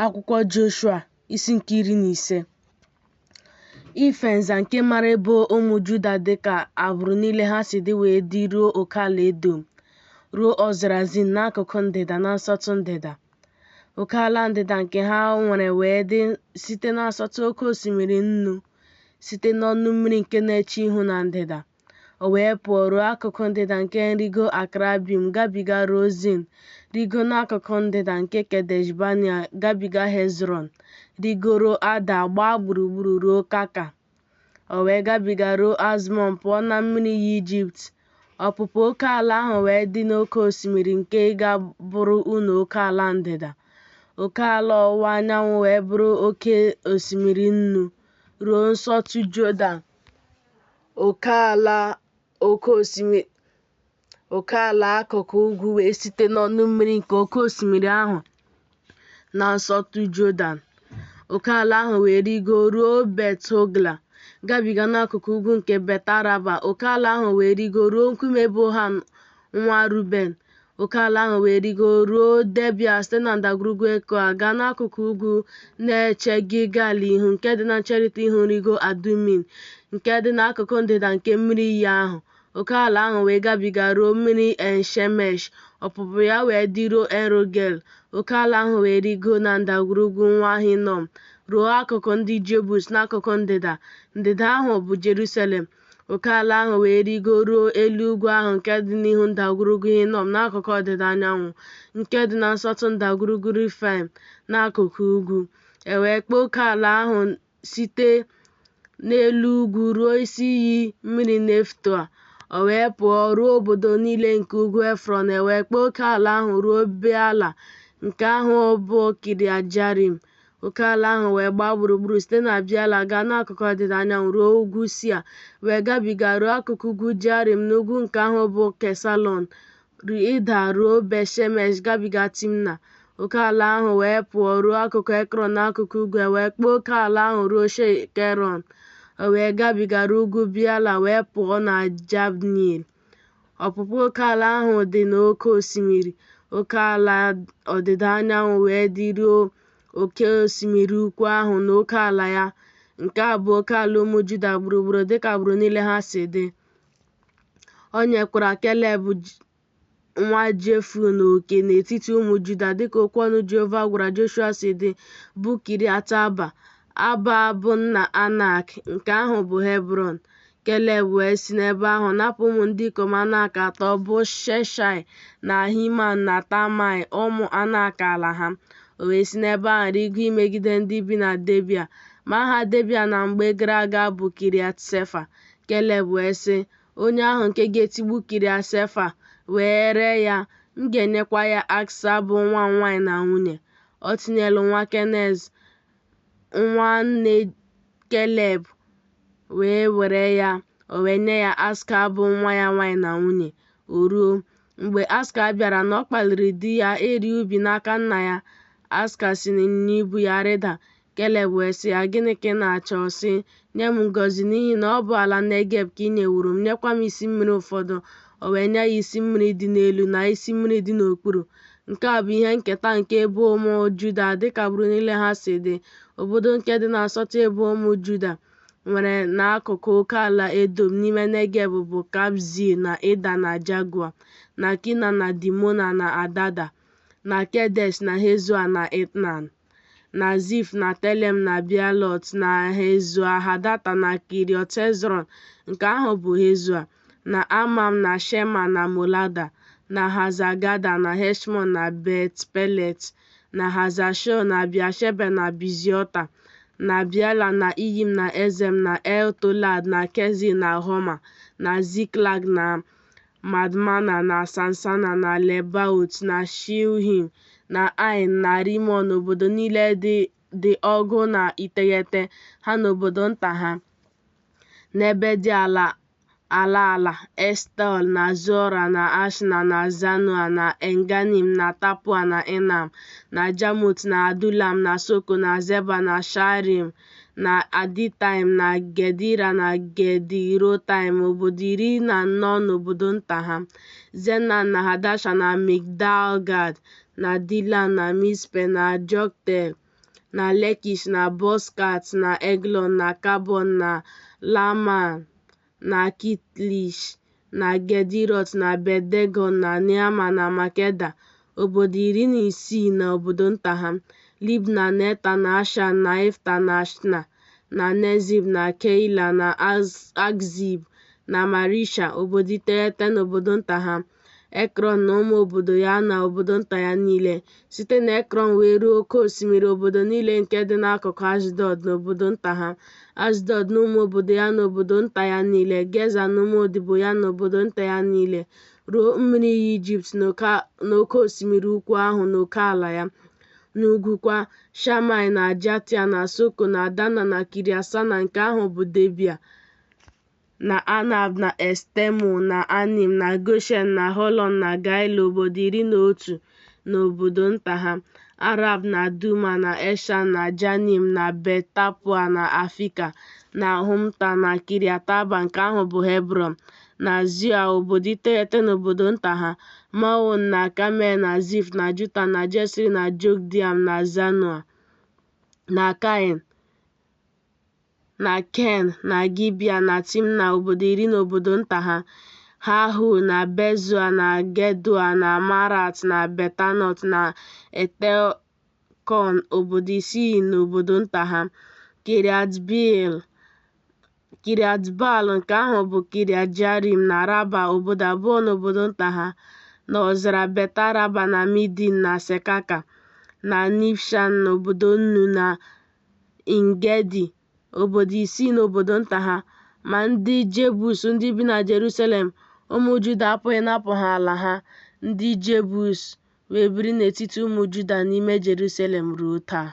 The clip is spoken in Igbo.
Akwụkwọ Joshua, isi nke 15. Ife nza nke mara ebo ụmụ Juda dị ka agbụrụ niile ha si dị wee dị ruo oke ala Edọm, ruo ọzara Zin n'akụkụ ndịda na nsọtụ ndịda. Oke ala ndịda nke ha nwere wee dị site na nsọtụ oke osimiri Nnu, site n'ọnụ mmiri nke na-eche ihu na ndịda. O wee pụọ ruo akụkụ ndịda nke nrigo Akrabim, gabiga ruo Zin, rigo n'akụkụ ndịda nke Kedesh Banea, gabiga Hezrọn, rigoro Ada, gbaa gburugburu ruo Kaka. O wee gabiga ruo Azmọn, pụọ na mmiri iyi Ijipt. Ọpụpụ oke ala ahụ wee dị n'oke osimiri nke ga-abụrụ unu oke ala ndịda. Oke ala ọwụwa anyanwụ wee bụrụ oke osimiri Nnu ruo nsọtụ Jọdan. Oke ala akụkụ ugwu wee site n'ọnụ mmiri nke oke osimiri ahụ na nsọtụ Jọdan. Oke ala ahụ wee rigo ruo Bet-Hogla, gabiga n'akụkụ ugwu nke Bet-Araba. Oke ala ahụ wee rigo ruo nkume Bohan nwa Ruben. Oke ala ahụ wee rigo ruo Debịa site na ndagwurugwu Ekoa gaa n'akụkụ ugwu na-eche Gilgal ihu, nke dị na ncherịta ihu nrigo Adumin, nke dị n'akụkụ ndịda nke mmiri iyi ahụ. Oke ala ahụ wee gabiga ruo mmiri En-Shemesh, ọpụpụ ya wee dị ruo En-Rogel. Oke ala ahụ wee rigo na ndagwurugwu nwa Hinọm ruo akụkụ ndị Jebus n'akụkụ ndịda. Ndịda ahụ bụ Jerusalem. Oke ala ahụ wee rigo ruo elu ugwu ahụ nke dị n'ihu ndagwurugwu Hinọm n'akụkụ ọdịda anyanwụ, nke dị na nsọtụ ndagwurugwu Refaim n'akụkụ ugwu. E wee kpaa oke ala ahụ site n'elu ugwu ruo isi iyi mmiri Neftoa. O wee pụọ ruo obodo niile nke ugwu Efrọn. E wee kpaa oke ala ahụ ruo Beala, nke ahụ bụ Kiriat Jearim. Oke ala ahụ wee gbaa gburugburu site na Beala gaa n'akụkụ ọdịda anyanwụ ruo ugwu Sia, wee gabiga ruo akụkụ ugwu Jearim na ugwu nke ahụ bụ Kesalọn, rịda ruo Bet-Shemesh, gabiga Timna. Oke ala ahụ wee pụọ ruo akụkụ Ekrọn n'akụkụ ugwu, e wee kpaa oke ala ahụ ruo Shikerọn. O wee gabiga ruo ugwu Beala wee pụọ na Jabniel. Ọpụpụ oke ala ahụ dị n'oke osimiri. Oke ala ọdịda anyanwụ wee dị ruo oke osimiri ukwu ahụ na oke ala ya. Nke a bụ oke ala ụmụ Juda gburugburu dịka agbụrụ niile ha si dị. O nyekwara Keleb nwa Jefune oke n'etiti ụmụ Juda dịka okwu ọnụ Jehova gwara Joshua si dị, bụ Kiriat Aba. Aba bụ nna Anak, nke ahụ bụ Hebrọn. Keleb wee si n'ebe ahụ napụ ụmụ ndị ikom Anak atọ bụ Sheshai na Ahiman na Talmai ụmụ Anak ala ha. O wee si n'ebe ahụ rịgo imegide ndị bi na Debịa. Ma aha Debịa na mgbe gara aga bụ Kiriat Sefa. Keleb wee sị, Onye ahụ nke ga-etigbu Kiriat Sefa wee ree ya, m ga-enyekwa ya Aksa bụ nwa m nwaanyị na nwunye. Otniel nwa Kenez, nwanne Keleb, wee were ya, o wee nye ya Aksa bụ nwa ya nwaanyị na nwunye. O ruo, mgbe Aksa bịara na ọ kpaliri di ya iri ubi n'aka nna ya, Aksa si n'ịnyịnya ibu ya rịda. Keleb wee sị ya, Gịnị ka ị na-achọ? Ọ sị, Nye m ngọzi, n'ihi na ọ bụ ala Negeb ka i nyeworo m, nyekwa m isi mmiri ụfọdụ. O wee nye ya isi mmiri dị n'elu na isi mmiri dị n'okpuru. Nke a bụ ihe nketa nke ebo ụmụ Juda dịka agbụrụ niile ha si dị. Obodo nke dị na nsọtụ ebo ụmụ Juda nwere n'akụkụ oke ala Edọm n'ime Negeb bụ Kabzeel na Ida na Jagoa, na Kina na Dimona na Adada, na Kedesh na Hezoa na Itnan, na Zif na Telem na Bealọt, na Hezoa Hadata na Kiriọt Hezrọn, nke ahụ bụ Hezoa, na Amam na Shema na Molada, na Haza Gada na Heshmọn na Bet-Pelet, na Haza Shul na Bịasheba na Biziota, na Biala na Iyim na Ezem na El-Tolad na Kezil na Họma, na Ziklag na Madmana na Sansana na Lebaot na Shilhim na Ain na Rimọn, obodo niile dị 19, ha na obodo nta ha. N'ebe dị ala ala ala, Eshtaol na Zora na Ashna na Zanoa na En-Ganim na Tapua na Enam, na Jamut na Adulam na Soko na Zeba na Shaaraim na Aditaim na Gedera na Gederotaim, obodo 14 na obodo nta ha. Zenan na Hadasha na Migdal-Gad na Dilan na Mizpe na Joktel. na Lekish na Bọzkat na Eglọn na Kabọn na Lahmam na Kitlish na Gedirọt na Bet-degọn na Neama na Makeda, obodo 16 na obodo nta ha. Libna na Eta na Ashan na Ifta na Ashna na Nezib na Keila na Akzib na Marisha, obodo 9 na obodo nta ha. Ekrọn na ụmụ obodo ya na obodo nta ya niile, site n'Ekrọn wee ruo oke osimiri, obodo niile nke dị n'akụkụ Ashdọd na obodo nta ha, Ashdọd na ụmụ obodo ya na obodo nta ya niile, Geza na ụmụ odibo ya na obodo nta ya niile, ruo mmiri iyi Ijipt na oke osimiri ukwu ahụ na oke ala ya. N'ugwu kwa, Shamai na Jatia na Soko na Adana na Kiriat-Sana nke ahụ bụ Debịa, na Anab na Eshtemo na Anim na Goshen na Họlọn na Gailo, obodo 11 na obodo nta ha. Arab na Duma na Eshan na Janim na Bet-Tapua na Afika na Humta na Kiriat Aba nke ahụ bụ Hebrọn, na Zua, obodo 9 na obodo nta ha. Maon na Kamel na Zif na Juta na Jesril na Jokdiam na Zanoa na Kain na Ken na Gibea na Timna, obodo 10 na obodo nta ha. Halhul na Bezoa na Gedoa na Maarat na Bet-Anat na Eltekọn, obodo isii na obodo nta ha. Kiriat Baal nke ahụ bụ Kiriat Jearim na Raba, obodo abụọ na obodo nta ha. N'ọzara Bet-Araba na Midin na Sekaka na Nibshan na obodo Nnu na En-Gedi, obodo isii na obodo nta ha. Ma ndị Jebus ndị bi na Jerusalem, ụmụ Juda apụghị ịnapụ ha ala ha. Ndị Jebus wee biri n'etiti ụmụ Juda n'ime Jerusalem ruo taa.